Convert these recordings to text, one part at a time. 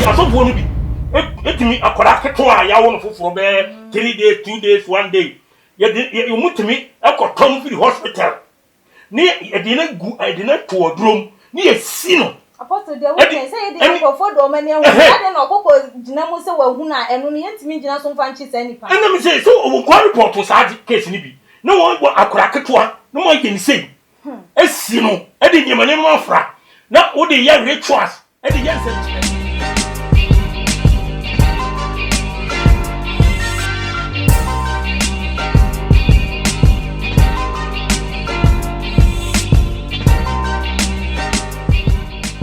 Asɔfoɔ no bi ɛtumi akwadaa ketewa a yɛawo no foforɔ bɛyɛ 3 days, 2 days, 1 day, yɛde yɛ wɔn tumi ɛkɔtɔ no firi hospital ne yɛde no gu, yɛde no to ɔduro ne yɛsi no. Apostle, deɛ wokyɛn sɛ yɛde nkurɔfoɔ de ɔmo ani ahu ade na ɔkɔkɔ gyina mu sɛ wahu na ɛno no, yɛntumi gyina so mfa nkye saa nipa. Ɛna mi sɛ wɔn kɔ report saa case ni bi na wɔn bɔ akwadaa ketewa na wɔn ayɛ ne sei esi no, ɛde nneɛma nneɛma afra na wɔde yɛ rituals, ɛde yɛ nsɛnkyerɛ.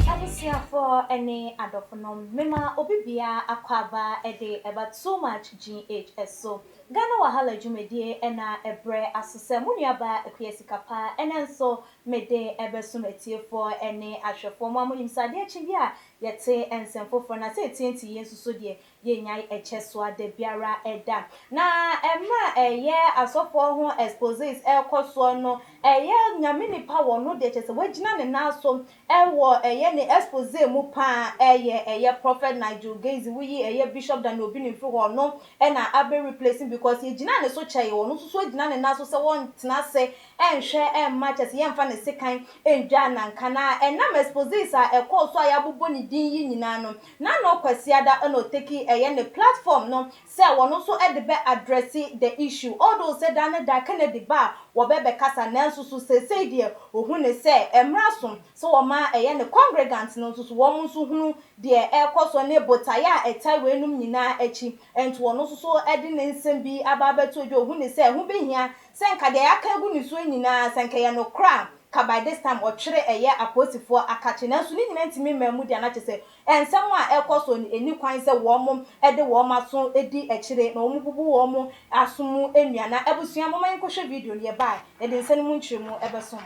Abusuafoɔ ne adɔfonom, mema obi biara akɔ aba de ɛba Too Much GH so, Ghana Wahala dwumadie, ɛna ɛbrɛ aso sɛ mo nuaba Akua Sika Pa ɛnɛ nso mede ɛbɛsom atiefoɔ ne ahwɛfoɔ. Mo a monim sɛ adeɛ akyi bi a yɛte nsɛm foforɔ na sɛ ɛtie nti yɛn nso so deɛ yɛnyae ɛkyɛ so ada biara ɛda. Na mmerɛ a ɛyɛ asɔfoɔ ho exposes ɛrekɔ soɔ no, ɛyɛ Nyame nipa wɔ no deɛ kyerɛ sɛ wagyina ne nan so ɛwɔ ɛyɛ ne expose mu paa, ɛyɛ Prophet Nigel Gaze. Woyi ɛyɛ Bishop Daniel Obi ne mfiri hɔ no, ɛna abɛ replacing because yɛgyina ne so kyɛe. Ɔno nso so gyina ne nan so sɛ wɔntena ase ɛnhwɛ ɛmma kyɛ sɛ yɛmfa ne sekan ɛndwa nanka. Na ɛnam exposes a ɛkɔɔ so a yɛabobɔ ne din yi nyinaa no, na no Kwasiada ɛna ɔtake ɛyɛ ne platform no sɛ wɔn nso ɛde bɛ address the issue, although sɛ da ne da Kennedy ba a wɔbɛbɛkasa, nanso so seesei deɛ ohun ne sɛ mmerɛ so sɛ wɔma ɛyɛ ne congregant no nso so wɔn nso hunu deɛ ɛrekɔ so ne botaeɛ a ɛta weinom nyinaa akyi. Nti wɔn nso so ɛde ne nsɛm bi aba abɛto dwa. Ohun ne sɛ ɛho behia sɛ nka deɛ yɛaka agu ne so nyinaa, sɛ nka yɛ no kora ka by this time ɔtwerɛ ɛyɛ apolisifoɔ akakye, nanso ne nyinaa ntumi mmaa mu deɛ anakyɛ sɛ nsɛm a ɛkɔ so no ɛni kwan sɛ wɔn de wɔn aso di akyire na wɔn bubu wɔn aso mu nnua. Na abusua, moma yɛnkɔhwɛ video no, yɛbaa yɛde nsɛm no mu nkyerɛmu ɛbɛso.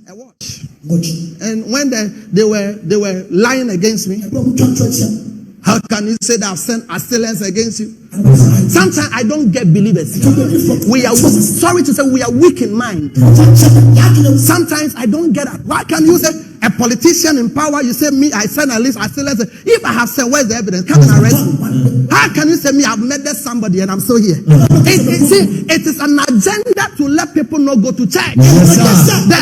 A watch. And when they were lying against me, how can you say that I've sent assailants against you? Sometimes I don't get believers. We are, sorry to say, we are weak in mind. Sometimes I don't get it. Why can you say a politician in power? You say me, I send a list, assailants. If I have sent, where's the evidence? Come and arrest me. How can you say me, I've murdered somebody and I'm still here? See, it is an agenda to let people not go to church. The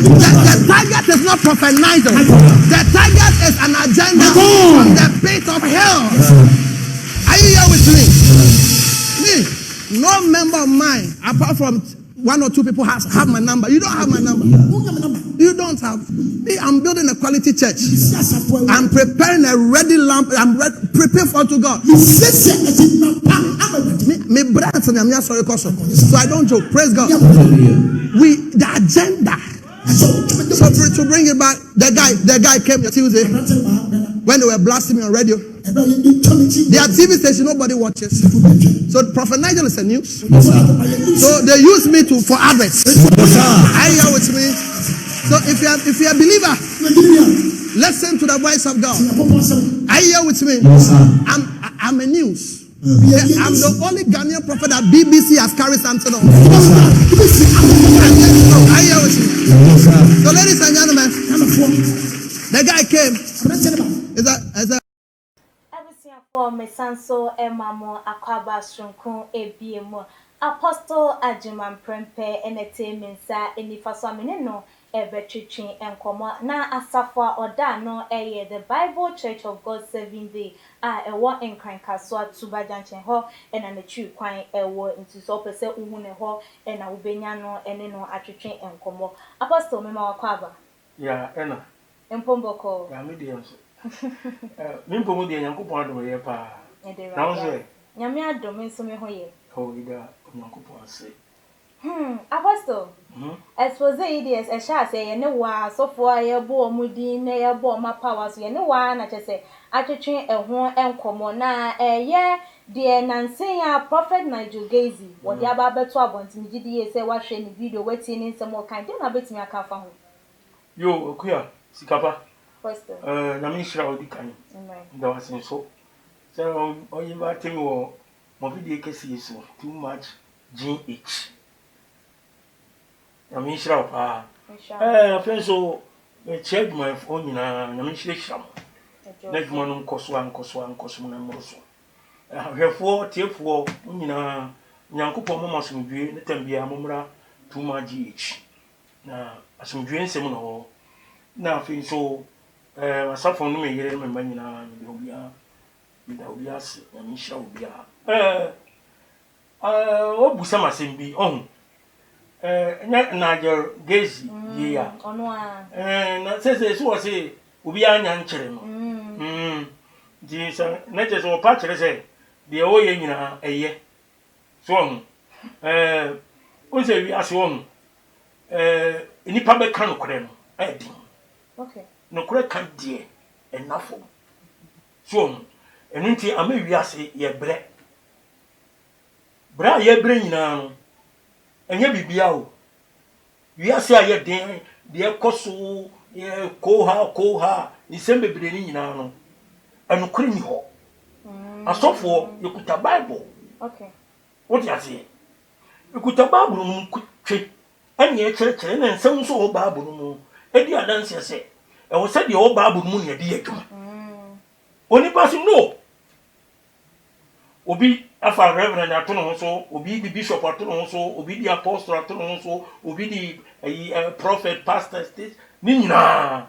target is not Prophet Nigel. The target is an agenda from the pit of hell. Are you here with me? Me, no member of mine, apart from one or two people, has have my number. You don't have my number. You don't have. Me, I'm building a quality church. I'm preparing a ready lamp. I'm ready, prepare for to God. Me, me brand and I'm sorry, so I don't joke. Praise God. We the agenda. So to bring it back, the guy came Tuesday when they were blasting me on radio. Their TV station, nobody watches. So Prophet Nigel is a news. So they use me to for adverts. Are you here with me? So if you are a believer, listen to the voice of God. Are you here with me? I'm a news. Yeah, I'm the only Ghanaian prophet that BBC has carried something on. Are you here with me? So, ladies and gentlemen, the guy came. Is that Abusuafoɔ, mesan so ma mo akɔaba soronko ebie mu. Apostle Agyeman Prempeh ɛna te me nsa nifa so a me ne no ɛbɛtwetwe nkɔmmɔ. Na asafo a ɔda no ɛyɛ The Bible Church of God Seven Day a ɛwɔ Nkrankasoa Tuba Junction hɔ ɛna n'akyiri kwan ɛwɔ. Nti sɛ ɔpɛ sɛ wohu ne hɔ ɛna wobɛnya no ɛne no atwetwe nkɔmmɔ. Apostle, mema wakɔ aba. Ya, ɛna. Mpɔmbɔkɔ. Ya, me deɛ nso me mpɔ mu deɛ, Nyankopɔn adom yɛ paa. Na wo sɛ? Nyame adom nso, me ho yɛ. Ɔ yɛda Onyankopɔn ase. Apostle, expose yi deɛ ɛhyɛ ase yɛ ne waa asɔfoɔ a yɛbɔ wɔn din na yɛbɔ wɔn apawa so, yɛ ne waa na kyerɛ sɛ atwetwe ɛho nkɔmmɔ. Na ɛyɛ deɛ nansen a Prophet Nigel Gaze wɔde aba abɛto abɔnten, gye di yie sɛ wahwɛ ne video, watie ne nsɛm ɔkan deɛ, na abɛtumi aka afa ho? Yo, Akua Sikapa. Apostle. Nyame nhyira wo di kan. Amen. Da wase nso sɛ ɔyi ba te me wɔ mɔfidie kɛseɛ so, Too Much GH. Nyame nhyira wo paa. Nhyira. Afei nso mekyia adwumayɛfoɔ nyinaa, Nyame nhyirahyira mo. Na adwuma no nkɔ so a nkɔ so a nkɔ so na mmoro so. Ahwɛfoɔ, tiefoɔ, mo nyinaa, Onyankopɔn mma mo asomdwoeɛ ne tam biara mommra Tuma GH. Na asomdwoeɛ nsɛm na ɔwɔ hɔ. Na afei nso, eh, m'asafo ne me yere ne me mma nyinaa, mede obiara, meda obiara ase. Nyame nhyira obiara. Eh, eh, wabisa me asɛm bi, ɔho. Eh, nyɛ Nigel Gezi die ya. Ɔno ara. Eh, na sese so wɔ se obiara nya nkyere no. Mm. Nti sɛ na kyerɛ sɛ ɔpa kyerɛ sɛ deɛ ɔyɛ nyinaa ɛyɛ. So ɔho. Eh, wo sɛ wiase ɔho. Eh, nnipa bɛka nokorɛ no ɛden. Okay. Nokorɛ ka deɛ ɛna fam. So ɔho. Ɛno nti ama wiase yɛbrɛ. Brɛ a yɛbrɛ nyinaa no, ɛnyɛ biribiara o. Wiase a yɛ den, deɛ ɛkɔ so, kooha kooha, nsɛm bebree no nyinaa no, ɛnokorɛ nni hɔ. Asɔfoɔ, yɛkuta Bible. Wote aseɛ? Yɛkuta Bible no mu twe ɛne ɛkyerɛkyerɛ ɛna nsɛm nso wɔ Bible no mu ɛdi adanseɛ sɛ ɛwɔ sɛ deɛ ɛwɔ Bible no mu na yɛde yɛ adwuma. Onipa se no. Obi afa reverend ato ne ho so, obi de bishop ato ne ho so, obi de apostle ato ne ho so, obi de ayi eh, prophet, pastor, state, ne nyinaa.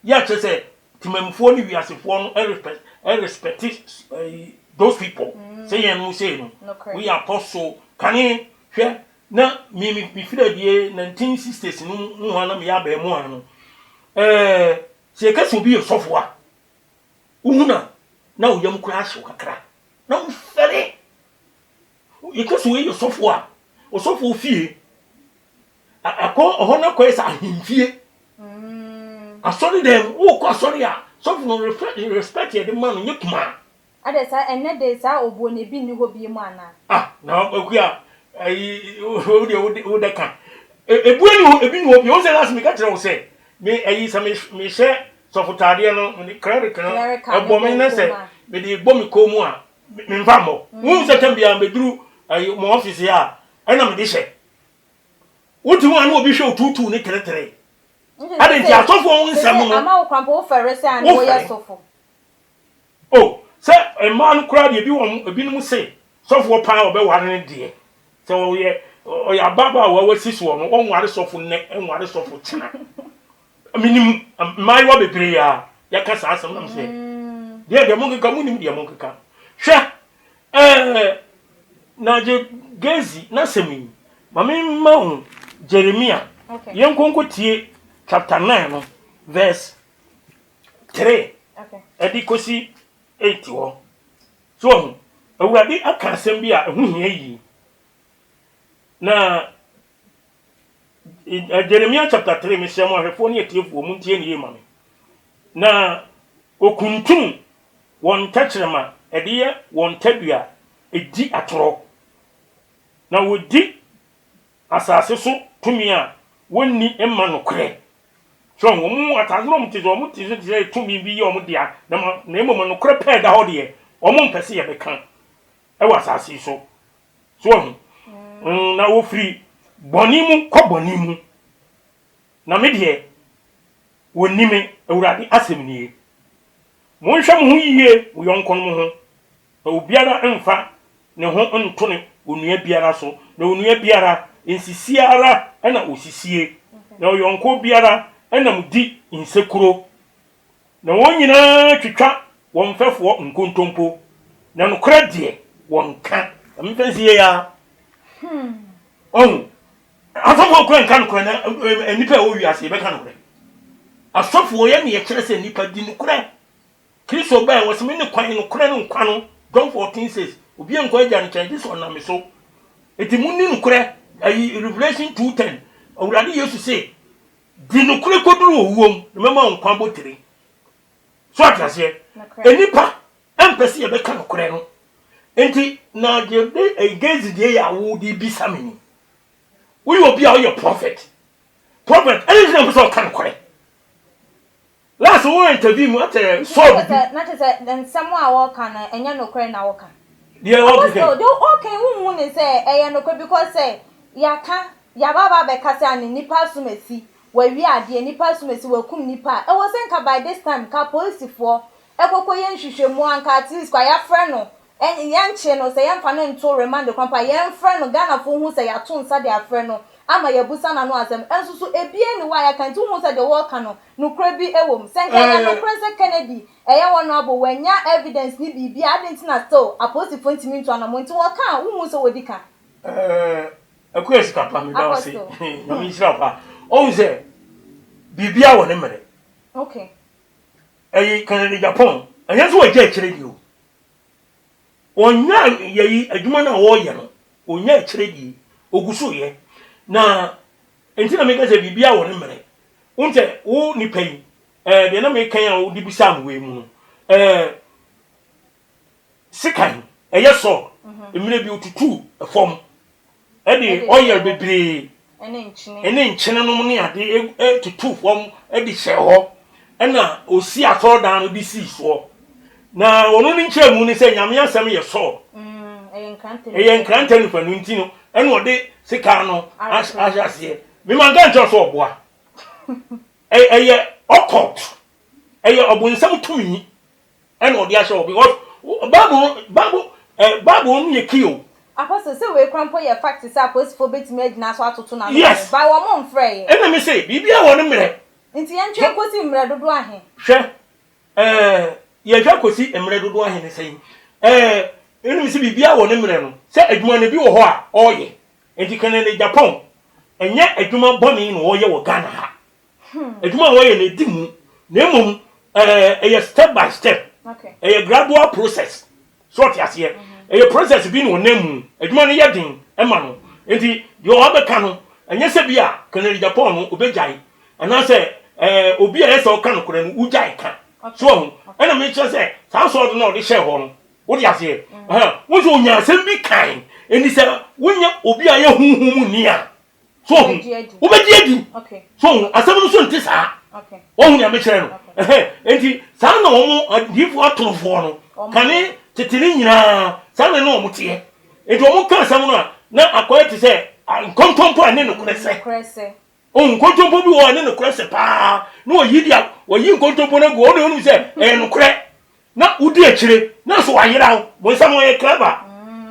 Yɛ akyerɛ sɛ temammufoɔ ne wiasefoɔ no respect, respect eh, those people. Mm. Sɛ yɛn no sei no, woyɛ apostle, kane hwɛ na me me me firi adie 1960s no mu hɔ na meyɛ abɛɛmoa no. Eh, sɛ yɛka sɛ obi yɛ sɔfo a, Wohu no a, na wo yam koraa ahyew kakra, na wofɛre. Yɛka sɛ wei yɛ sɔfo a, ɔsɔfo fie, akɔ ɔhɔ no akɔyɛ sɛ ahemfie. Mm. Asɔre dɛm, wokɔ asɔre a, sɔfo no respect yɛde ma no nyɛ kumaa. Adɛ saa ɛnɛ de saa obuo no ebi nni hɔ bio mu anaa? Ah, na akua, ayi, wo deɛ wo dɛ ka. Ebuo ni hɔ, ebi ni hɔ bio. Wo sɛ last meka kyerɛ wo sɛ, me ayi sɛ mehyɛ sɔfotaadeɛ no mede cleric no ɛbɔ me na sɛ mede bɔ me kɔn mu a memfa mmɔ mm. wohu sɛ tam biara mɛduru ayi mo ɔfise a ɛna mede hyɛ wote ho a na obi hwɛ otuutuu ne teretere ade nti asɔfoɔ ho nsɛm no ama wo krampo wofɛre sɛ a na woyɛ sɔfo O, sɛ mmaa no koraa deɛ, ebi wɔn, ebinom se sɔfoɔ paa a ɔbɛware no deɛ, sɛ ɔyɛ ɔyɛ ababaawa a wasi soɔ no, ɔnware sɔfo nnɛ, ɛnware sɔfo kyena. Menim mmaayewa bebree a yɛka saa asɛm nam sɛ, deɛ deɛ monkeka, monim deɛ monkeka. Hwɛ, ɛɛ, Nigel Gezi n'asɛm yi, ma memma wo Jeremia, yɛnkɔ nkɔtie chapter 9 no, verse 3 ɛde kɔsi 8 hɔ. So wahu? Awurade aka asɛm bi a ɛho hia yie. Na eh, Jeremia chapter 3, mesrɛ mo ahwɛfoɔ ne atiefoɔ, montie ne yie ma me. Na ɔkuntunu wɔn tɛkyerɛma ɛde yɛ wɔn tadua ɛdi atorɔ. Na wɔdi Asase so tumi a wɔnni mma nokorɛ. So wɔn asase no wɔn te so, wɔn te so te sɛ tumi bi yɛ wɔn dea, na ma na mmom nokorɛ pɛɛ da hɔ deɛ, wɔn mpɛ sɛ yɛbɛka wɔ asase yi so. So wɔn mm, na wɔfiri bɔne mu kɔ bɔne mu, na me deɛ, wɔnni me, Awurade asɛm nie. Monhwɛ mo ho yie mo yɔnkonom ho, Na obiara mfa ne ho nto ne onua biara so, na onua biara, nsisie ara na osisie, na ɔyɔnko biara nam di nsekuro. Na wɔn nyinaa twitwa wɔn mfɛfoɔ nkontompo, na nokorɛ deɛ, wɔnka. Na memfa nsi yei ara. Ɔhu, asɔfoɔ kura nka nokorɛ, na nnipa a ɛwɔ wiase yɛbɛka nokorɛ. Asɔfoɔ yɛ ne yɛkyerɛ sɛ nnipa di nokorɛ. Kristo bae, ɔse mene kwan, nokorɛ ne nkwa no, John 14, 6, Obia nkɔ Agya nkyɛn gye sɛ ɔnam me so. Enti monni nokorɛ, ayi Revelation 2, 10, Awurade Yesu se, di nokorɛ kɔduru owuo mu, na mɛma wo nkwa abotire. So ate aseɛ? Nnipa mpɛ sɛ yɛbɛka nokorɛ no. Enti na deɛ de Gezi deɛ yɛ a wode bisa me ni. Woyɛ obi a woyɛ prophet. Prophet, ɛne nti na mpɛ sɛ ɔka nokorɛ. Last wo interview mu atɛ sɔɔ bibi. Na kyerɛ sɛ nsɛm a wɔka no ɛnyɛ nokorɛ na woka. Deɛ ɔkeka yi. Deɛ ɔka yi wonhu ne sɛ ɛyɛ nokorɛ because sɛ yɛaka yɛaba aba abɛka sɛ ane nipa asom asi wawie adeɛ nipa asom asi wakum nipa a ɛwɔ sɛ nka by this time nka apolisifoɔ. Ɛkɔkɔyɛ nhwehwɛmu a anka at least koraa yɛafrɛ no, yɛnkye no, sɛ yɛmfa no nto remand koraa mpo a, yɛmfrɛ no, Ghanafoɔ hu sɛ yɛato nsa de afrɛ no ama yɛabusa n'ano asɛm. Nso so ebiara nni hɔ a yɛaka, nti wohu sɛ deɛ wɔreka no, nokorɛ bi wɔ mu. Sɛ nka ɛyɛ nokorɛ sɛ Kennedy ɛyɛ honourable, wanya evidence ne biribi a, adɛn nti na still apolisifoɔ ntumi ntu anamɔn? Nti wɔka a, wonhu sɛ wɔdi ka. Ɛɛ Akua sika pa meda wo ase Nyame nhyira wo paa. Ɔhu sɛ biribiara wɔ ne mmerɛ. Okay. Ɛyi Kennedy Agyapong, ɛnyɛ sɛ wɔgya akyire deɛ o. Wɔnya yɛyi adwuma no a wɔreyɛ no, wɔnya akyire deɛ, ɔgu so yɛ. Na nti na meka sɛ biribiara wɔ ne mmerɛ. Wohu sɛ wo nipa yi, ɛɛ deɛ na meka yi a wode bisaa me wei mu no, ɛɛ sekan, ɛyɛ sɔ, mmerɛ bi ɔtutuu fam ɛde oil bebree ɛne nkyene nom ne ade tutu fam de hyɛ hɔ ɛna osi asɔredan no de sii soɔ na ɔno ne nkyerɛmu ne sɛ nyame asɛm yɛ sɔɔ ɛyɛ nkrantɛ nifa no nti no ɛna ɔde sekan no ahyɛ aseɛ mema nka nkyerɛ sɛ ɔboa ɛyɛ occult ɛyɛ ɔbonsam tumi ɛna ɔde ahyɛ hɔ because bible no bible ɛ bible no yɛ key o. Apostle sɛ wei koraa mpo yɛ fact sɛ apolisifoɔ bɛtumi agyina so atoto n'ano Yes. but wɔn mfrɛ yɛ. Ɛna me se biribiara wɔ ne mmerɛ. Nti yɛntwɛn nkosi mmerɛ dodoɔ ahe? Hwɛ ɛɛ yɛhwɛ kɔsi mmerɛ dodoɔ ahe ne sɛn ɛɛ ɛna me se biribiara wɔ ne mmerɛ no sɛ adwuma no bi wɔ hɔ a ɔreyɛ nti Kennedy Agyapong ɛnyɛ adwuma bɔne na ɔreyɛ wɔ Ghana ha. Adwuma a wɔyɛ no ɛdi mu na mmom ɛyɛ step by step. Ɛyɛ gradual process. So ɔte aseɛ. Ɛyɛ process bi na ɔnam mu. Adwuma no yɛ den ma no. Nti deɛ ɔbɛka no ɛnyɛ sɛ bi a Kennedy Agyapong no ɔbɛgyae anaasɛ obi a ɛyɛ sɛ ɔka nokorɛ no wogyae ka. So ɔho ɛna mekyerɛ sɛ saa sɔɔdo no a ɔde hyɛɛ hɔ no wode aseɛ. Wo nso ɔnya asɛm bi kan. Ɛnti sɛ wonyɛ obi a yɛ honhom mu ni a So ohu? Wobɛgye adi. So ohu? Asɛm no so nte saa. Wohu nea mekyerɛ no? Enti saa na wɔn adiyifoɔ atorofoɔ no kane tete no nyinaa saa na ne wɔn teɛ. Enti wɔn ka asɛm no a na akɔyɛ te sɛ nkontompo a ɛne nokorɛ sɛ. Ohu nkontompo bi wɔ hɔ a ɛne nokorɛ sɛ paa na wɔyi de a wɔyi nkontompo no agu hɔ wɔn na wɔnim sɛ ɛyɛ nokorɛ na wodi akyire na nso wayera wo. Bonsam ɔyɛ clever.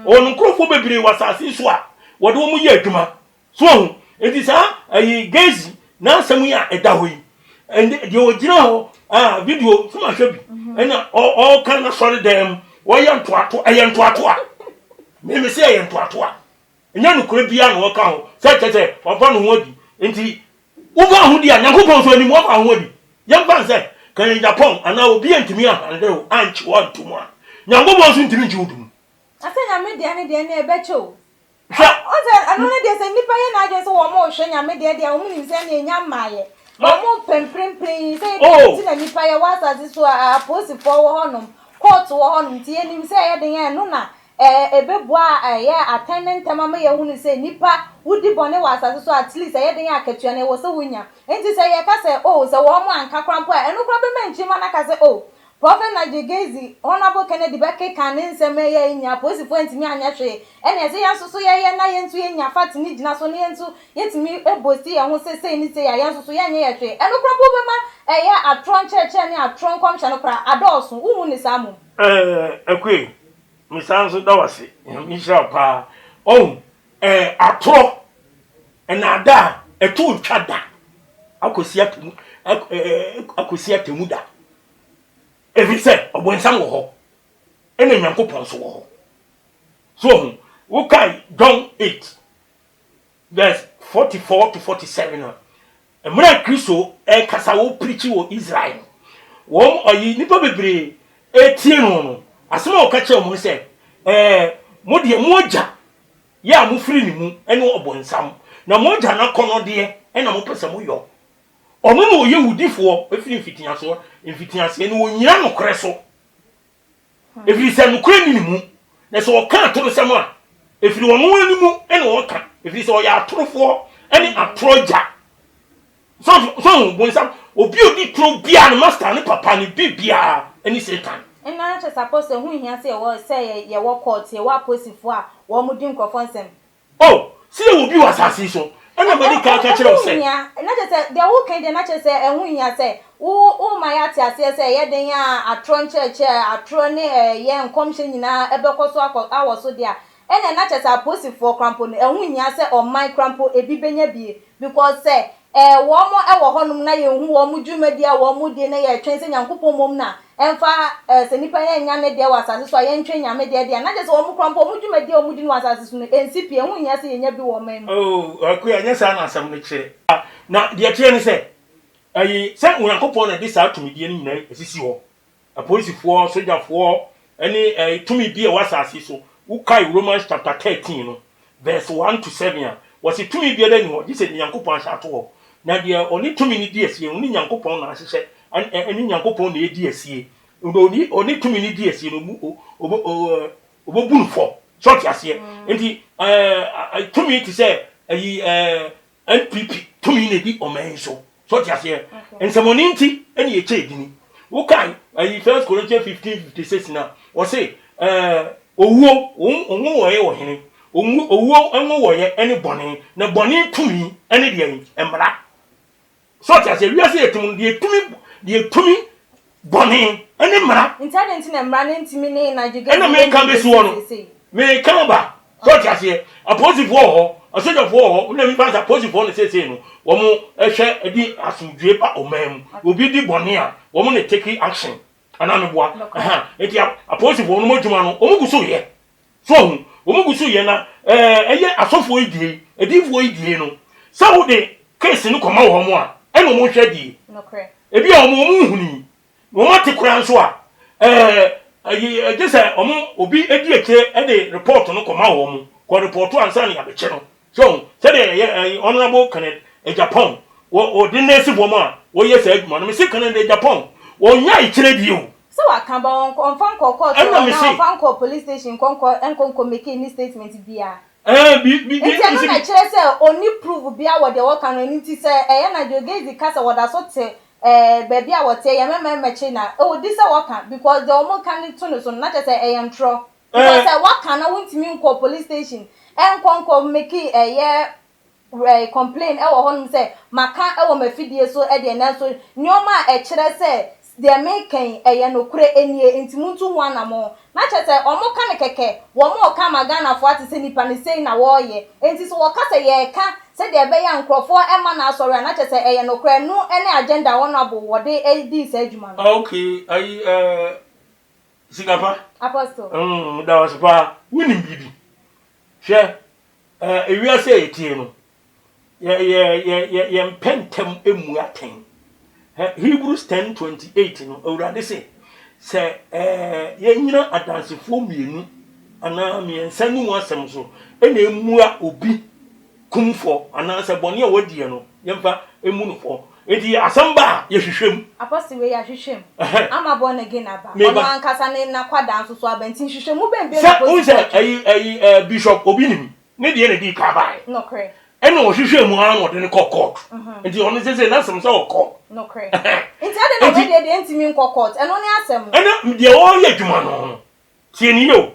Ɔwɔ no nkurɔfoɔ bebree wɔ asase yi so a wɔde wɔn yɛ adwuma. So wahu? Enti saa ayi Gezi n'asɛm yi a ɛda hɔ yi, ɛnde deɛ ɔgyina hɔ a video so mahwɛ bi ɛna ɔreka n'asɔredan mu wɔyɛ ntoato ɛyɛ ntoatoa. Meme sɛ ɛyɛ ntoatoa. Ɛnyɛ nokorɛ biara na ɔka ho sɛ kyɛ sɛ wafa ne ho adi. Enti wofa ho di a Nyankopɔn nso anim wafa ho adi. Yɛmfa no sɛ Kennedy Agyapong anaa obi antumi anhandle wo ankye wo anto mu a, Nyankopɔn nso ntumi nkye wo nto mu. Na sɛ Nyame deɛ ne deɛ ne ɛbɛkyɛ o. Hwɛ. Wohu sɛ ɛno ne deɛ sɛ nnipa yɛ n'adwene sɛ wɔn rehwɛ Nyame deɛ deɛ wɔn nim sɛ ɛne ɛnya mmaeɛ. But wɔn pɛ mprempren yi sɛ yɛ nti na nnipa yɛwɔ asase so a apolisifoɔ wɔ hɔnom, court wɔ hɔnom nti yɛnim sɛ ɛyɛ den a ɛno na Ɛbɛbua a ɛyɛ atɛn ne ntɛm ama yɛahunu sɛ nnipa wodi bɔne wɔ asase so a, at least ɛyɛ den a akatua no ɛwɔ sɛ wonya. Enti sɛ yɛka sɛ oh sɛ wɔn anka koraa mpo a, ɛno koraa bɛma nkyirimma no aka sɛ oh Prophet Nigel Gaisie, Honourable Kennedy bɛkeka ne nsɛm a ɛyɛ yi nyinaa, apolisifoɔ antumi anyɛ hwee, ɛnneɛ ɛsɛ yɛn nso so yɛyɛ na yɛn nso yɛnya fact no gyina so na yɛn nso yɛtumi boasti yɛn ho sɛ sei ne sei a yɛn nso so yɛnyɛ yɛ hwee. Ɛno koraa mpo bɛma ɛyɛ atorɔ nkyerɛkyerɛ ne atorɔ nkɔmhyɛ no koraa adɔɔso. Wonhu ne saa mmom? Ɛɛ Akue, me san nso da wo ase. Nyame nhyira wo paa. Ɔhu, ɛɛ atorɔ, nnaadaa, ɛto ntwa da akɔsi atemu, ɛɛ akɔsi atemu da. Ɛfiri sɛ ɔbonsam wɔ hɔ, ɛna Nyankopɔn nso wɔ hɔ. So ɔhu, wokae John 8 verse 44 to 47 a, Mmerɛ a Kristo rekasa ɔreprikyi wɔ Israel no, wɔn ɔyi nnipa bebree retie no no, asɛm a ɔka kyerɛɛ wɔn ne sɛ, Ɛɛ, mo deɛ, mo agya yɛ a mofiri ne mu ne ɔbonsam, na mo agya no akɔnnɔdeɛ na mopɛ sɛ moyɔ. Ɔno na ɔyɛ wudifoɔ firi mfitiaseɛ, mfitiaseɛ, na ɔnnyina nokorɛ so. Ɛfiri sɛ nokorɛ nni ne mu, na sɛ ɔka atorosɛm a, ɛfiri ɔno ara ne mu na ɔka, ɛfiri sɛ ɔyɛ atorofoɔ ne atorɔ agya. So so bonsam, obi a ɔdi toro biara no master ne papa ne biribiara ne Satan. Ɛno ara kyerɛ sɛ apostle ɛho nhia sɛ yɛwɔ sɛ yɛwɔ court, yɛwɔ aposifoɔ a wɔn di nkorɔfoɔ nsɛm. Oh, sɛ yɛwɔ bi wɔ asase yi so, ɛna madi kan aka kyerɛ wo sɛ. Ɛho nhia, na kyerɛ sɛ deɛ woka yi deɛ na kyerɛ sɛ ɛho nhia sɛ. Wo woma yɛate aseɛ sɛ ɛyɛ den a atorɔ nkyerɛkyerɛ, atorɔ ne ɛyɛ nkɔmhyɛ nyinaa ɛbɛkɔ so akɔ awɔ so deɛ a, ɛnneɛ na kyerɛ sɛ apolisifoɔ koraa mpo no, ɛho nhia sɛ ɔman koraa mpo ebi bɛnya bie because sɛ ɛɛ wɔn wɔ hɔnom na yɛnhu wɔn dwumadie a wɔn die na yɛretwɛn sɛ Nyankopɔn mmom na ɛmfa ɛɛ sɛ nipa yɛnnya ne deɛ wɔ asase so a yɛntwɛn Nyame deɛ deɛ a, na kyerɛ sɛ wɔn koraa mpo wɔn dwumadie a wɔdi no wɔ asase so no ɛnsi pi, ɛho nhia sɛ yɛnya bi wɔ ɔman mu. Oh, Akua, ɛnyɛ saa na asɛm no kyerɛ. Na deɛ ɛteɛ ne sɛ, Ɛye sɛ Onyankopɔn na ɛde saa tumidie no nyinaa asisi hɔ. Apolisifoɔ, sogyafoɔ, ne ɛɛ tumi bi a ɛwɔ asase so. Wokae Romans chapter 13 no, verse 1 to 7 a, wɔse tumi biara nni hɔ gye sɛ deɛ Nyankopɔn ahyɛ ato hɔ. Na deɛ ɔne tumi no di asie no, ɔne Nyankopɔn na ahyehyɛ, ɛne Nyankopɔn na ɛdi asie. Ɔne ɔne tumi no di asie no, ɔbɛbu no fɔ. So ɔte aseɛ? Nti ɛɛ tumi te sɛ ɛyi ɛɛ NPP tumi na edi ɔman yi so. So ɔte aseɛ? Nsɛmɔne nti ɛna yɛkyɛ edini. Wokae ayi First Corinthians 15 56 na ɔse ɛɛ owuo nwowɔeɛ wɔ hene? Owuo nwowɔeɛ ɛne bɔne, na bɔne tumi ɛne deɛn? Mmara. So ɔte aseɛ? Wiase yɛ tumi no, deɛ tumi deɛ tumi bɔne ɛne mmara. Nti adɛn nti na mmara no ntumi ne Nigel Ɛna meka bɛsi hɔ no, meka ba. So ɔte aseɛ? Apolisifoɔ wɔ hɔ, asogyafoɔ wɔ hɔ, wona mefa sɛ apolisifoɔ no seesei no, wɔn hwɛ de asomdwoe ba ɔman mu. Obi di bɔne a, wɔn na take action. Anaa meboa? Nti apolisifoɔ no adwuma no, wɔn gu so yɛ. So ɔho, wɔn gu so yɛ na ɛyɛ asɔfoɔ yi die yi, adiyifoɔ yi die no, sɛ wode case no kɔma wɔn a, ɛna wɔn hwɛ die. Ebi a wɔn wɔn nhuni, wɔn ate koraa nso a, ɛɛ ɛyi gye sɛ wɔn obi edi akyire ɛde report no kɔma wɔn, kɔ report ansa na yɛabɛkyɛ no. So ɔho, sɛdeɛ ɛyɛ ɛyi Honourable Kenneth Agyapong, wɔ wɔde nɛɛse wɔn a wɔyɛ saa adwuma no, mese Kenneth Agyapong, wɔn nya akyire die o. Sɛ waka but ɔnfa nkɔ court o anaa ɔnfa nkɔ police station nkɔ nkɔ nkɔ nkɔ make any statement biaa. Ɛɛ bi bi Nti ɛno na ɛkyerɛ sɛ ɔnni proof biaa wɔ deɛ wɔka no ɛno nti sɛ ɛyɛ na Joe Gacy ka sɛ wɔda so te ɛɛ baabi a wɔteɛ yɛ mɛma mmɛkye na ɔdi sɛ wɔka because deɛ wɔn ka no to no so no na kyerɛ sɛ ɛyɛ ntorɔ because sɛ waka na wontumi nkɔ police station ɛnkɔ nkɔ make ɛyɛ complain wɔ hɔnom sɛ maka wɔ m'afidie so deɛ, nanso nneɛma a ɛkyerɛ sɛ deɛ mereka yi ɛyɛ nokorɛ nie, nti montu ho anamɔn. Na kyerɛ sɛ wɔka no kɛkɛ, wɔreka ama Ghanafoɔ ate sɛ nipa no sei na wɔreyɛ. Nti sɛ wɔka sɛ yɛreka sɛdeɛ ɛbɛyɛ a nkorɔfoɔ mma no asɔre a, na kyerɛ sɛ ɛyɛ nokorɛ. Ɛno ne agenda a Honourable wɔde dii saa adwuma no. Okay, ayi eh, Sikapa. Apostle. Mm, meda wo ase paa. Wonim biribi. Hwɛ, eh, ewiase a yɛtie no, yɛ, yɛ, yɛ, yɛ, yɛmpɛ ntɛm mmu atɛn. Hebrews 10:28 no, Awurade se, sɛ eh, yɛnyina adansefoɔ mmienu anaa mmiɛnsa no mu asɛm so ɛna emua obi kumfɔ anaasɛ bɔne a wadiɛ no, yɛmfa emu no fɔ. Enti asɛm ba a, yɛhwehwɛ mu. Apostle wei yɛahwehwɛ mu. Ama born again aba. Ɔno ankasa ne n'akwadaa nso so aba. Nti nhwehwɛmu bɛn bio na Sɛ wohu apolisifoɔ sɛ twe? ɛyi ɛyi ɛɛ Bishop Obi nim ne deɛ na ɛdii kan baeɛ. Nokorɛ. Ɛna ɔhwehwɛɛ mu ara na ɔde no kɔɔ court. Nti ɔno seesei n'asɛm sɛ wɔ court. Nokorɛ. Nti adɛn na Nti wei deɛ deɛ ntumi nkɔ court? Ɛno ne asɛm no. Ɛna deɛ ɔreyɛ adwuma no, tie no yie o.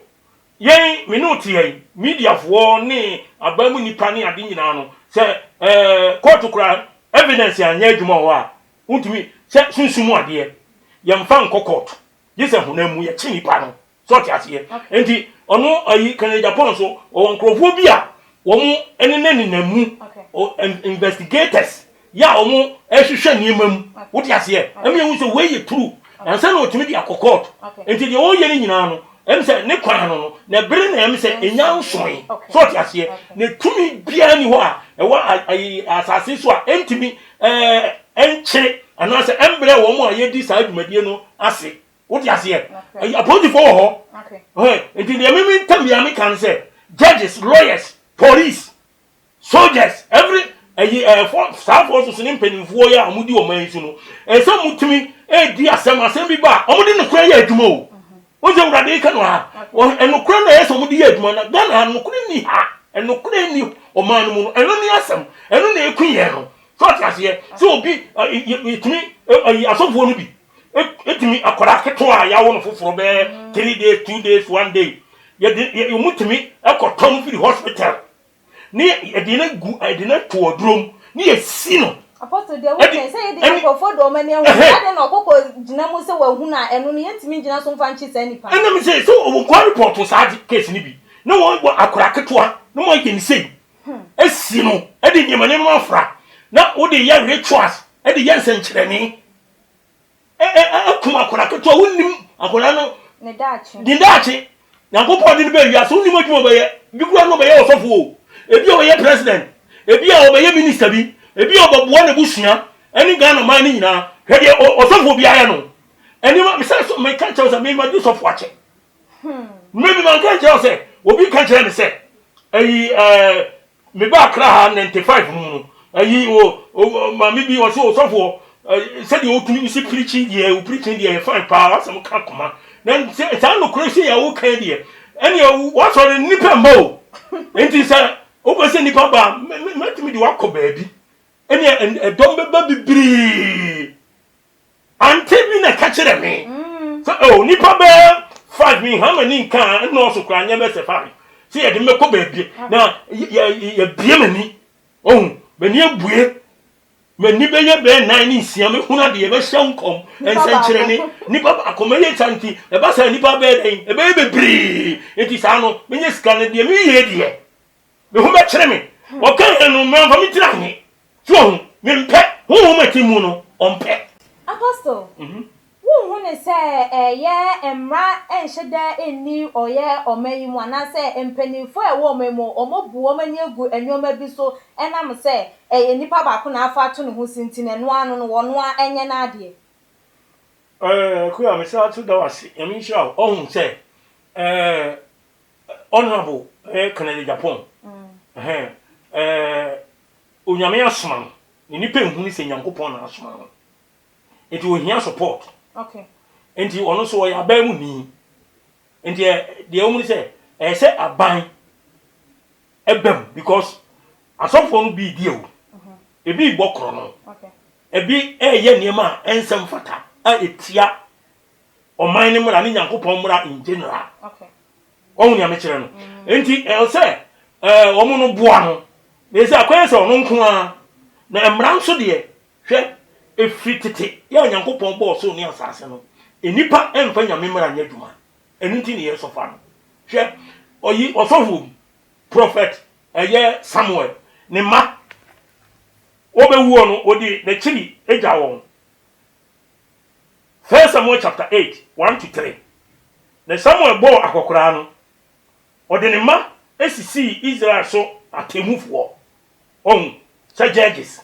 Yɛn, me ne wo te ha yi, mediafoɔ ne aban mu nnipa ne ade nyinaa no, sɛ ɛɛ kɔɔto koraa evidence anyɛ adwuma wɔ hɔ a, wontumi, sɛ sunsum mu adeɛ, yɛmfa nkɔ kɔɔto, gye sɛ honam mu yɛkye nipa no, sɛ ɔte aseɛ. Nti ɔno ayi Kennedy Agyapong nso, ɔwɔ nkurɔfoɔ bi a wɔn nenanenam mu, investigators yɛ a wɔn ɛhwehwɛ nneɛma mu, wote aseɛ, ɛmu yɛ hu sɛ wei yɛ true, ansa na ɔtumi de akɔ court. Nti deɛ ɔreyɛ no nyinaa no, ɛm sɛ ne kwan no no, na bere na ɛm sɛ ɛnya nsoe, so ɔte aseɛ, na tumi biara ni hɔ a ɛwɔ ayi asase so a ɛntumi ɛɛ ɛnkyere anaasɛ ɛmbrɛ wɔn a yɛdi saa dwumadie no ase. Wote aseɛ? Apolisifoɔ wɔ hɔ. Nti deɛ mimi ntam deɛ meka no sɛ judges, lawyers, police, soldiers, every ɛyi ɛfɔ saa forces ne mpanimfoɔ yi a wɔn di wɔn yi so no, ɛsɛ wɔn tumi edi asɛm asɛm bi ba a wɔn de nokorɛ yɛ adwuma o. Wɔn sɛ awurade ka no ha, wɔn ɛnokorɛ na ɛyɛ sɛ wɔn de yɛ adwuma na Ghana ha nokorɛ ni ha, ɛnokorɛ ni ɔman no mu no, ɛno ne asɛm, ɛno na eku yɛn no. So ɔte aseɛ sɛ obi ɛtumi ɛyi asɔfoɔ no bi ɛtumi akwadaa ketewa a yɛawo no foforɔ bɛyɛ 3 days, 2 days, 1 day, yɛde yɛ wɔn tumi ɛkɔtɔ no firi hospital ne yɛde no gu yɛde no to ɔduro mu ne yɛsi no. Apostle deɛ woka sɛ yɛde nkurɔfoɔ de wɔn ani ahu adɛn na ɔkɔkɔ gyina mu sɛ wahunu a ɛno no yɛntumi ngyina so mfa nkye saa nipa no. Ɛna me sɛ sɛ wɔkɔ report saa case no bi na wɔn akora ketewa na wɔn ayɛ ne sei asi no de nneɛma nneɛma afra na wode yɛ rituals de yɛ nsɛnkyerɛnne akum akwadaa ketewa wonnim akwadaa no ne daakye ne daakye nyankopɔn de no bɛ wiase wonnim adwuma ɔbɛyɛ bi kura no ɔbɛyɛ ɔsɔfo o ebi a ɔbɛyɛ president ebi a ɔbɛyɛ minister bi ebi a ɔbɛboa n'abusua ɛne Ghana man no nyinaa hwɛ deɛ ɔsɔfo bi ayɛ no ɛnneɛma mesɛ so meka kyerɛ sɛ mema di sɔfo akyɛ mmerɛ bi manka nkyerɛ wo sɛ obi ka kyerɛ me sɛ ɛyi ɛɛ Me ba Accra ha 95 no mu no, ayi o, o maame bi ɔsɛ ɔsɔfoɔ sɛdeɛ wotumi si pirikyi deɛ wo pirikyi deɛ yɛ fine paa wasɛm ka koma na saa nokorɛ sɛ yɛ woka deɛ ɛneɛ wasɔre nnipa mma o nti sɛ wopɛ sɛ nnipa ba mɛtumi de wakɔ baabi ɛneɛ ɛdɔm bɛba bebree Ante bi na ɛka kyerɛ me sɛ oh nipa bɛyɛ five mi ha m'ani nka a nnɔɔso koraa nyɛ bɛsɛ five sɛ yɛde mɛkɔ baabi na yɛbie m'ani ohun m'ani abue m'ani bɛyɛ bɛyɛ nan ne nsia mɛhunu adeɛ bɛhyɛ nkɔm nsɛnkyerɛnne nipa baako mɛyɛ saa nti ɛba saa nipa bɛyɛ dɛn ɛbɛyɛ bebree nti saa no mɛnyɛ sika no deɛ meyɛ deɛ Me ho bɛkyere me. Wɔkaeɛ no, mamfa me tiri annye. So wahu? Mempɛ. Honhom a ɛte mu no, ɔmpɛ. Apostle, wonhu no sɛ ɛyɛ mmra nhyɛ da nni ɔyɛ ɔman yi mu anaasɛ mpaninfoɔ a ɛwɔ ɔman yi mu wɔn abu wɔn ani agu nnoɔma bi so ɛnam sɛ ɛyɛ nipa baako na afa ato ne ho so nti no ɛno ara no no wɔno ara nyɛ n'adeɛ? Ɛɛ Akua, mesan nso da wo ase. Nyame nhyira wo. Ɔhu sɛ ɛɛ Honourable ɛyɛ Kennedy Agyapong ɛhɛn ɛɛ Onyame asoma no na nipa nhunu sɛ Nyankopɔn na asoma no nti ohia support okay. Nti ɔno nso ɔyɛ aban mu ni nti deɛ wɔn sɛ ɛyɛ sɛ aban ɛbɛm because asɔfoɔ no bi di awu ebi bɔ korɔ no ebi ɛyɛ nneɛma a ɛnsɛ mfata a etia ɔman no mmara ne Nyankopɔn mmara in general. Wahu nea mekyerɛ no? Nti ɛwɔ sɛ ɛɛ wɔn no boa no. Na ɛsɛ akɔyɛ sɛ ɔno nko ara. Na mmara nso deɛ, hwɛ, ɛfiri tete yɛ a Nyankopɔn bɔɔ soro ne asase no, nnipa mfa Nyame mmara nyɛ adwuma. Ɛno nti ne yɛsɔfa no. Hwɛ, ɔyi ɔsɔfoɔ bi, prɔfɛt ɛyɛ Samuel, ne mma, wɔbɛwuo no, wɔde n'akyiri gya wɔn. First Samuel chapter 8, 1 to 3. Na Samuel bɔɔ akɔkoraa no, ɔde ne mma sisii Israel so atemmufoɔ, ɔhu, sɛ judges.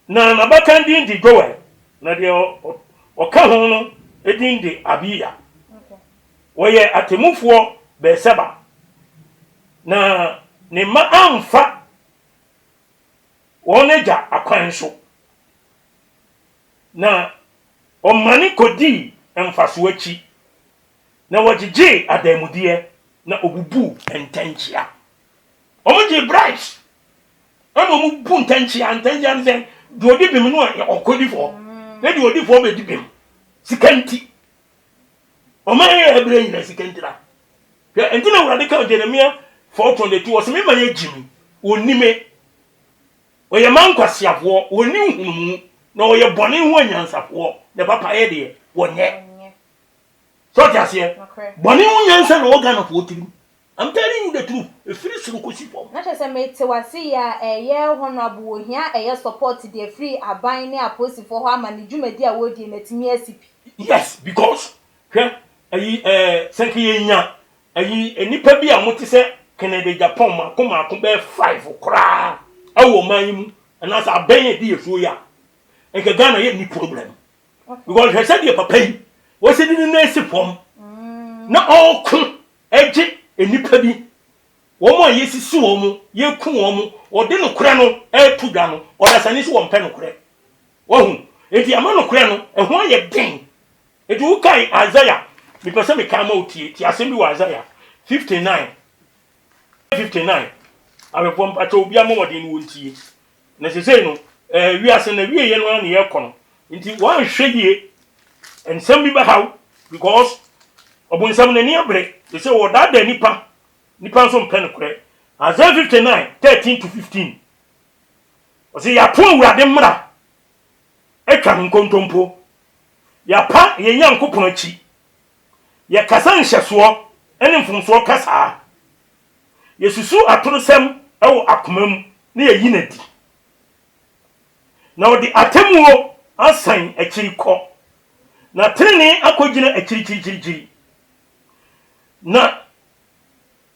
Na n'abakan din de Joel, na deɛ ɔka ho no din de Abiya. Wɔyɛ atemmufoɔ Beer-Seba. Na ne mma amfa wɔn agya akwan so, na wɔmane kɔdii mfasoɔ akyi, na wɔgyegyee adanmudeɛ, na wɔbubuu ntɛnkyea. Wɔgyee bribes, ɛna wɔbu ntɛnkyea. Ntɛnkyea ne sɛ, deɛ ɔdi bem no a ɔkɔdi fɔ, na deɛ ɔdi fɔ bɛdi bem. Sika nti. Ɔman yɛ ɛberɛ nyina sika ntira. Hwɛ, ɛnti na Awurade kaa Jeremia 4:22, ɔse me man agyi me, wɔnni me. Wɔyɛ man nkwaseafoɔ, wɔnni nhunumu, na wɔyɛ bɔne ho anyansafoɔ, na papayɛ deɛ, wɔnyɛ. Sɛ ɔte aseɛ? Bɔne ho nyansa na ɛwɔ Ghanafoɔ tirim. I'm telling you the truth, ɛfiri soro kɔsi fam. Na kyerɛ sɛ mete wase yi a ɛyɛ honourable ohia ɛyɛ support de afiri aban ne apolisifoɔ hɔ ama ne dwumadi a wɔredie no atumi asi pi. Yes because hwɛ ayi ɛɛ sɛ nka yɛnya ayi nnipa bi a wɔte sɛ Kennedy Agyapong mako mako bɛyɛ five koraa ɛwɔ ɔman yi mu anaasɛ abɛn a ɛdi yɛ soɔ yi a nka Ghana yɛ nni problem because hwɛ sɛdeɛ papa yi wɔsi de ne nan si fam na ɔreko gye nnipa bi, wɔn a yɛsisi wɔn, yɛku wɔn, wɔde nokorɛ no reto dwa no, ɔdasani nso wɔmpɛ nokorɛ. Wahu? Enti ama nokorɛ no, ɛho ayɛ den. Enti wokae Isaiah, mepɛ sɛ mekae ma wotie, tie asɛm bi wɔ Isaiah 59, 59. Awɛfoɔ mpakyɛ obi ama wɔden no wɔntie. Na sesei no, eh, wiase no awieɛ no ara na yɛrekɔ no. Nti woanhwɛ yie, nsɛm bi bɛha wo because ɔbonsam n'ani abere. Sesei wɔdaadaa nipa, nipa nso mpɛ nokorɛ. Isaiah 59, 13 to 15. Ɔse yɛapo Awurade mmara atwa no nkontompo, yɛapa yɛn Nyankopɔn akyi, yɛkasa nhyɛsoɔ ne mfomsoɔ kasaa, yɛsusu atorosɛm wɔ akoma mu na yɛyi no adi, na ɔde atemmuo asan akyiri kɔ, na tenenee akɔgyina akyirikyirikyirikyiri, na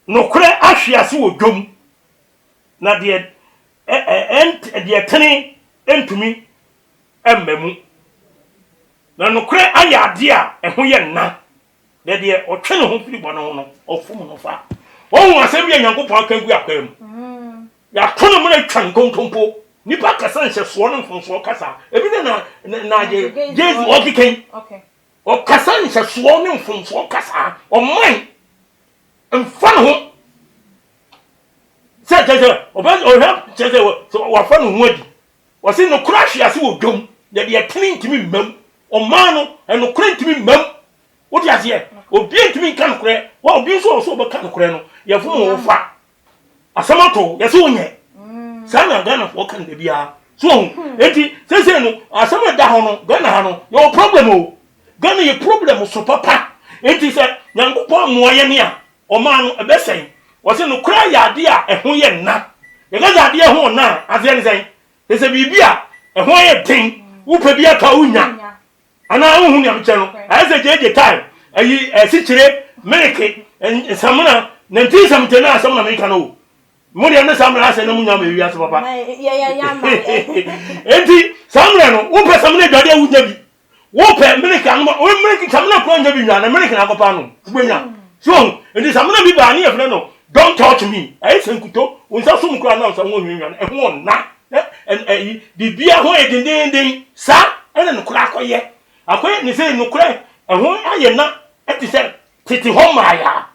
nokorɛ ahwe ase wɔ dwam. Na deɛ deɛ ɛtene ntumi mma mu. Na nokorɛ ayɛ adeɛ a ɛho yɛ nna, na deɛ ɔtwe ne ho firi bɔne ho no, ɔfom no fa. Woahu asɛm bi a Nyankopɔn aka agu akwaa mu? Yɛato no mena atwa nkontompo. Nnipa kasa nhyɛsoɔ ne mfomsoɔ kasa. Ebi ne na na Jay-Z ɔkeka yi. Ɔkasa nhyɛsoɔ ne mfomsoɔ kasa. Ɔman mfa ne ho. Sɛ kyerɛ sɛ ɔbɛ ɔhwɛ kyerɛ sɛ sɛ wafa ne ho adi. Wɔsi nokorɛ ahwe ase wɔ dwam na deɛ ɛtene ntumi mma mu. Ɔman no ɛnokorɛ ntumi mma mu. Wote aseɛ? Obi ntumi nka nokorɛ. Wa obi nso wɔ so ɔbɛka nokorɛ no yɛfom wo fa. Asɛm ato wo yɛsɛ wonyɛ. Saa na Ghanafoɔ ka no da biara. So wahu? Enti seesei no asɛm a ɛda hɔ no Ghana ha no yɛwɔ problem o. Ghana yɛ problem so papa. Enti sɛ Nyankopɔn ammoa yɛn a Ɔmaa no, ɛbɛsɛe. Wɔse nokorɛ yɛ adeɛ a ɛho yɛ nna. Yɛka sɛ adeɛ ho ɔnna a, aseɛ ne sɛn? Kyerɛ sɛ biribi a ɛho ayɛ den, wopɛ bi atɔ a wonnya. Anaa wonhu nea mekyerɛ no? Ayɛ sɛ gyegye time, ayi, asikyire, meleke, nsamena, 1970 no asɛm na meka no o. Mo deɛ ne saa mmerɛ asɛ na monya ma ewiase papa. Enti saa mmerɛ no, wopɛ samena adwade a wonnya bi. Wopɛ milk anom a, wo milk samina koraa nya bi nwa na milk na akɔpa anom. Wobɛnya. So wahu? Nti samina bi baa ne yɛfrɛ no don't touch me. Ɛyɛ sɛ nkuto, wo nsa som koraa na wo nsa ho nhwinhwa no, ɛho ɔnna. Na ɛyi, biribiara ho ayɛ dendeenden. Saa ɛna nokorɛ akɔyɛ. Akɔyɛ ne sɛ nokorɛ ɛho ayɛ na ɛte sɛ tete hɔ mmaayaa.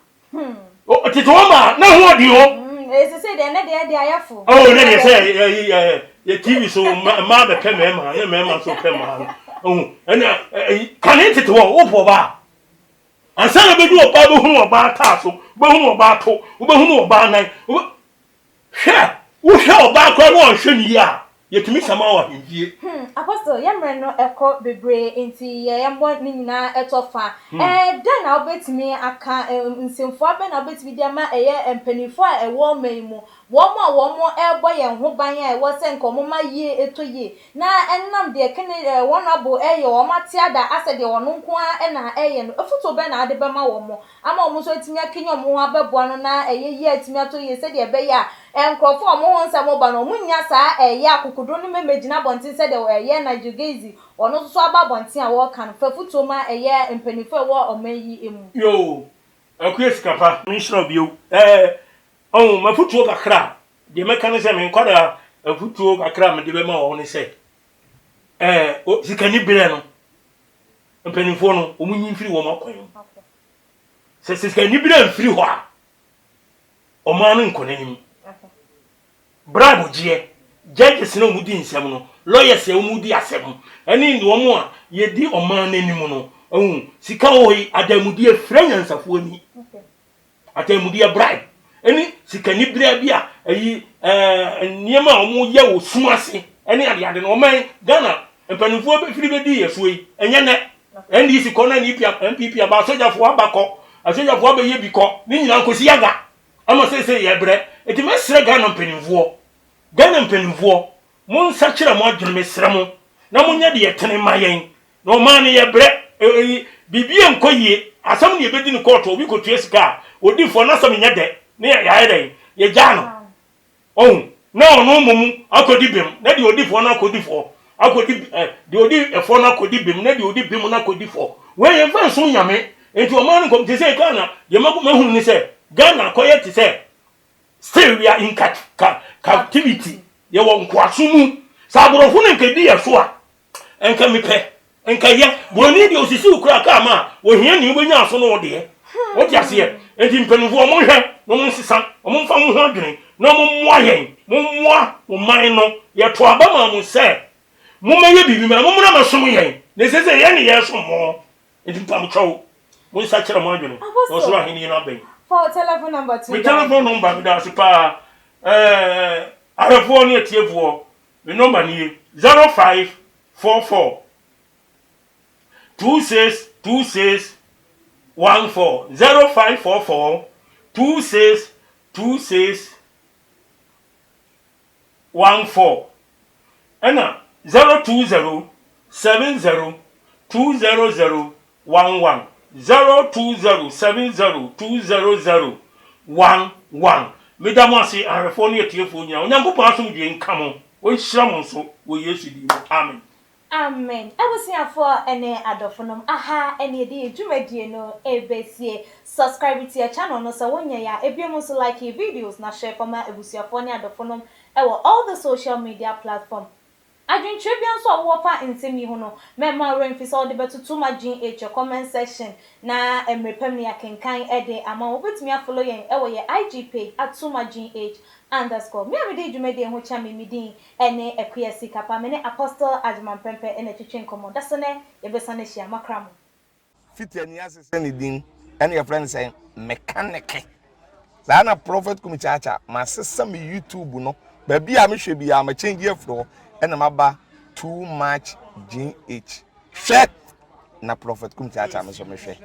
O tete hɔ ma na ho ɔden o. Esese deɛ ne deɛ deɛ ayɛ fo. Oh ne deɛ sɛ yɛ yɛ yɛ TV so mmaa bɛpɛ mmarima ne mmarima nso pɛ mmaa no. Ohun ɛna ɛyi kane tete hɔ wopɔ ɔbaa. Ansa na bɛdu ɔbaa bɛhunu ɔbaa taa so bɛhunu ɔbaa to wobɛhunu ɔbaa nan. Hwɛ, wohwɛ ɔbaa koraa na wanhwɛ no yie a, yɛtumi sama wo ahemfie. Hmm, Apostle, yɛn mmerɛ no kɔ bebree nti yɛmmɔ ne nyinaa ɛtɔ fa. Ɛɛ, dɛn na wobɛtumi aka, nsɛmfua bɛn na wobɛtumi de ama ɛyɛ mpanimfoɔ a ɛwɔ ɔman yi mu, wɔn a wɔrebɔ yɛn ho ban a ɛwɔ sɛ nka wɔma yie tɔ yie, na ɛnam deɛ kene ɛɛ Honourable ɛreyɛ, wɔn ate ada asɛ deɛ ɔno nko ara na ɛreyɛ no, afutuo bɛn na wode bɛma wɔn? ama wɔn nso atumi akanyan wɔn ho abɛboa no na ɛyɛ yie atumi atɔ yie sɛdeɛ ɛbɛyɛ a nkurɔfoɔ a wɔn ho nsɛm ba no wɔnnya saa ɛyɛ akokoduro no mmɛgyina abɔnten sɛdeɛ ɛyɛ Nigel Gaisie ɔno nso so aba abɔnten a wɔreka no fa afutuo ma ɛyɛ mpanimfoɔ a ɛwɔ ɔman yi mu. Yoo Akua Sikapa menhyira wo bio ɛɛ ɔho mafutuo kakra a deɛ mɛka ne sɛ me nkwadaa afutuo kakra a mede bɛma wɔn ne sɛ ɛɛ sikani berɛ no Mpanimfoɔ no, wɔnyi mfiri wɔn akwan mu. Sɛ sikanibere amfiri hɔ a, ɔman no nkɔ n'anim. Bribe gyeɛ, judges na wɔdi nsɛm no, lawyers a wɔdi asɛm, ɛne wɔn a yɛdi ɔman no anim no, ɛhu sika wɔ hɔ yi, adanmudeɛ fira nyansafoɔ ani. Atanmudeɛ, bribe, ne sikaniberɛ bi a ɛyi ɛɛ nneɛma a wɔyɛ wɔ sum ase ne adeade no ɔman Ghana mpanimfoɔ bɛfiri bɛdi yɛ soɔ yi ɛnyɛ nɛ NDC kɔ na NPP NPP aba asogyafoɔ aba kɔ asogyafoɔ abɛyɛ bi kɔ ne nyinaa nkosi aga ama seesei yɛbrɛ eti mɛsrɛ Ghana mpanimfoɔ Ghana mpanimfoɔ Monsakyera mo adwene, mesrɛ mo, na monyɛ deɛ ɛtene mma yɛn. Na ɔman no, yɛbrɛ, eyi, biribi nkɔ yie, asɛm na yɛbɛdi no kɔɔto, obi kɔtua sika a, ɔdi fɔ, n'asɛm nyɛ dɛ, na yɛayɛ dɛn? Yɛgyaa no. Ɔhu? Na ɔno mmom akɔdi bem, na deɛ ɔdi fɔ no akɔdi fɔ, akɔdi, ɛ, deɛ ɔdi fɔ no akɔdi bem, na deɛ ɔdi bem no akɔdi fɔ. Wei, yɛmfa nsom Nyame. Enti ɔman no nkɔ, te sɛ Ghana, deɛ mahunu ne sɛ, Ghana akɔyɛ te sɛ Still we are in captivity. Yɛwɔ nkoasom mu. Sɛ aborɔfo no nka di yɛ so a, nka mepɛ, nka yɛ. Buroni deɛ osisi wo kura kaa ma a, ohia ni wobɛnya aso no wo deɛ. Wote aseɛ? Enti mpanimfoɔ wɔn nhwɛ na wɔn nsesa, wɔn mfa wɔn ho adwene na wɔn mmoa yɛn, mo mmoa ɔman no. Yɛto aba maa mo sɛ mommɛyɛ biribi ma mommra mmɛsom yɛn. Na ɛsɛ sɛ yɛn ne yɛresom mo. Enti mpamokyɛw, monsakyera mo adwene, na ɔsoro ahenni no abɛn. Fa wo telephone number to Me telephone number, meda ase paa. Ɛɛ, ahwɛfoɔ ne atiefoɔ, Me nɔmba nie, 0544 26 26 14, 0544 26 26 14, ɛna 020 70 200 11, 020 70 200 11. Meda mo ase ahwɛfoɔ ne atiefoɔ nyinaa. Onyankopɔn asomdwoeɛ nka mo. Ɔnhyira mo nso wɔ Yesu din mu. Amen. Amen abusuafoɔ ne adɔfonom aha ne yɛde yɛ dwumadie no ɛbɛsie. Subscribe to yɛ channel no sɛ wonyɛ yɛ a, ebiom nso like yɛ videos na share fama abusuafoɔ ne adɔfonom ɛwɔ all the social media platform. Adwenkyerɛ bia nso a wowɔ fa nsɛm yi ho no, mɛma wo werɛ mfi sɛ wode bɛtoto ma GH yɛ comment section na mmerɛ pam no yɛakenkan de ama wo. Wobɛtumi afollow yɛn ɛwɔ yɛ IG page @toomagh_. Me a mede dwumadie ho kyɛ me, me din ɛne Akua Sikapa. Me ne Apostle Agyeman Prempeh ɛna twetwe nkɔmmɔ. Da so nɛ yɛbɛsan ahyia makra mo. Fiti ani ase sɛ ne din ɛne yɛfrɛ no sɛ mechanic. Saa na Prophet Kumi Kyaakyaa masesa me YouTube no, baabi a mehwɛ biara makyɛngye afiri hɔ ɛna maba Too Much GH. Hwɛ na Prophet Kumi Kyaakyaa me nso mehwɛ.